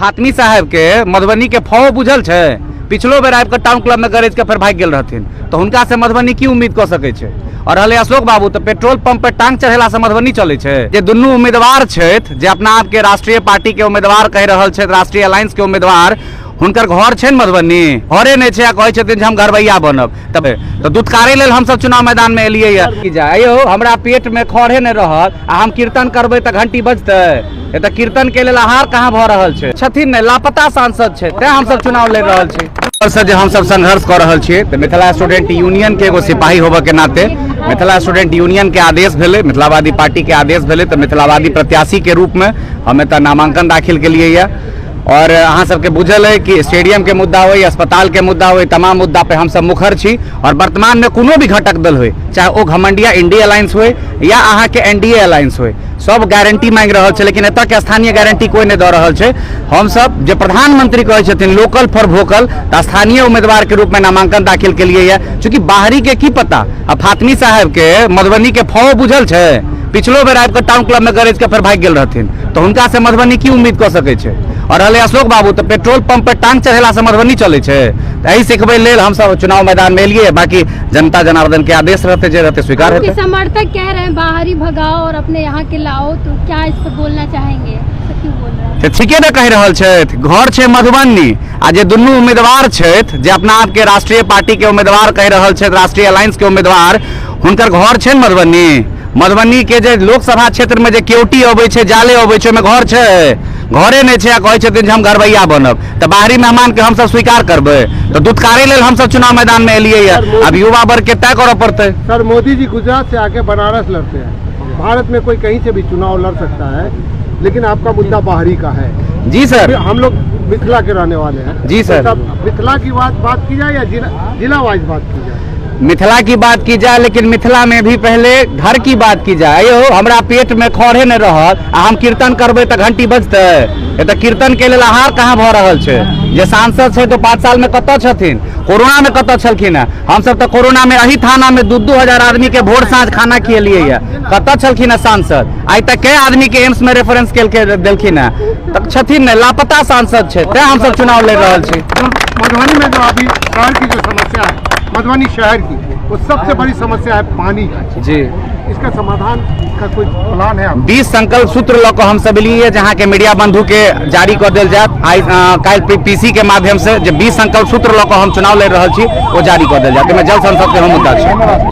फातमी साहब के मधुबनी के फौ बुझल छै? पिछलो बेर आबि कऽ टाउन क्लब में गरज के फेर भागि गेल रहथिन, तऽ हुनका से मधुबनी की उम्मीद कऽ सकै छै? और रहलै अशोक बाबू, तऽ पेट्रोल पंप पर टांग चढ़ेला से मधुबनी चलै छै? जे दुनू उम्मीदवार छथि, जे अपना आपके राष्ट्रीय पार्टी के उम्मीदवार कहि रहल छथि, राष्ट्रीय अलायंस के उम्मीदवार, हुनकर घर छनि मधुबनी? घरे नहि छै आ कहै छथिन जे हम घरबैया बनब। तब तऽ दुत्कारे लेल हमसब चुनाव मैदान में एलियै ये। जाय यौ, हमरा पेट में खड़े नहि रहत आ हम कीर्तन करबै तऽ घंटी बजतै? एतऽ कीर्तन के लेल आहार कहाँ भऽ रहल छै? छथिन नहि, लापता सांसद छै, तें हमसब चुनाव लड़ि रहल छी। से जे हमसब संघर्ष कऽ रहल छियै, तऽ मिथिला स्टूडेंट यूनियन के एगो सिपाही होबऽ के नाते मिथिला स्टूडेंट यूनियन के आदेश भेलै, मिथिलावादी पार्टी के आदेश भेलै, तऽ मिथिलावादी प्रत्याशी के रूप में हम एतऽ नामांकन दाखिल केलियै ये। और अहाँ सबके बुझल है कि स्टेडियम के मुद्दा हो, अस्पताल के मुद्दा हो, तमाम मुद्दा पे हम सब मुखर छी। और वर्तमान में कोनो भी घटक दल हो, चाहे ओ घमंडिया इंडिया अलायंस हो या अहाँ के एनडीए अलायंस हो, सब गारंटी मांगि रहल छै, लेकिन एतऽ के स्थानीय गारंटी कोई नहीं दऽ रहल छै। हम सब जे प्रधानमंत्री कहै छथिन लोकल फॉर वोकल, तऽ स्थानीय उम्मीदवार के रूप में नामांकन दाखिल केलियै ये। चूँकि बाहरी के की पता, आ फातमी साहब के मधुबनी के फौ बुझल छै? पिछलो बेर आबि कऽ टाउन क्लब में गरज के फेर भागि गेल रहथिन, तऽ हुनका से मधुबनी की उम्मीद कऽ सकै छै? और रहलै अशोक बाबू, तऽ पेट्रोल पंप पर टांग चढ़ेला से मधुबनी चलै छै? तऽ एहि सिखबै लेल हमसब चुनाव मैदान में एलियै। बाकी जनता जनार्दन के आदेश रहते, जे रहते स्वीकार आपके हेतै। समर्थक कह रहे हैं बाहरी भगाओ और अपने यहाँ के लाओ, तो क्या इस पर बोलना चाहेंगे? तो क्यों बोल रहे हैं? तऽ ठीके ने कहि रहल छथि। घर छै मधुबनी आ जे दुनू उम्मीदवार छथि, जे अपना आपके राष्ट्रीय पार्टी के उम्मीदवार कहि रहल छथि, राष्ट्रीय अलायंस के उम्मीदवार, हुनकर घर छै मधुबनी। मधुबनी के जे लोकसभा क्षेत्र में जे केवटी अबै छै, जाले अबै छै, ओहिमे घर छै? घरे नहि छै आ कहै छथिन जे हम घरबैया बनब। तऽ बाहरी मेहमान के हमसब स्वीकार करबै? तऽ दुत्कारे लेल हमसब चुनाव मैदान में एलियै ये। आब युवा वर्ग के तय करऽ पड़तै। सर, मोदी जी गुजरात से आके बनारस लड़ते हैं। भारत में कोई कहीं से भी चुनाव लड़ सकता है, लेकिन आपका मुद्दा बाहरी का है। जी सर। हम लोग मिथिला के रहने वाले हैं। जी सर। तो तब मिथिला की बात बात की जाए या जिला जिला वाइज बात की जाए? मिथिला की बात की जाए, लेकिन मिथिला में भी पहले घर की बात की जाए। यौ, हमरा पेट में खड़े नहि रहत आ हम कीर्तन करबै तऽ घंटी बजतै? एतऽ कीर्तन के लेल आहार कहाँ भऽ रहल छै? जे सांसद छै तो 5 साल में कतऽ छथिन? कोरोना में कतऽ छलखिन हेँ? हमसब तऽ कोरोना में एही थाना में 2-2 हजार आदमी के भोर साँझ खाना खिएलियै ये। कतऽ छलखिन हेँ सांसद? आइ तक कै आदमी के एम्स में रेफरेंस केलकै देलखिन हेँ? तऽ छथिन नहि, लापता सांसद छै, तें हमसब चुनाव लड़ि रहल छी। मधुबनी में जो अभी शहर की जो समस्या है, मधुबनी शहर की, वो सबसे बड़ी समस्या है पानी की। इसका समाधान का कोई प्लान है आपका? 20 संकल्प सूत्र लऽ कऽ हमसब एलियै, जे अहाँके मीडिया बंधु के जारी कऽ देल जायत आइ काल्हि पीसी के माध्यम से, जे 20 संकल्प सूत्र लऽ कऽ हम चुनाव लड़ि रहल छी, ओ जारी कऽ देल जायत। एहिमे जल संसद के हम मुद्दा छै।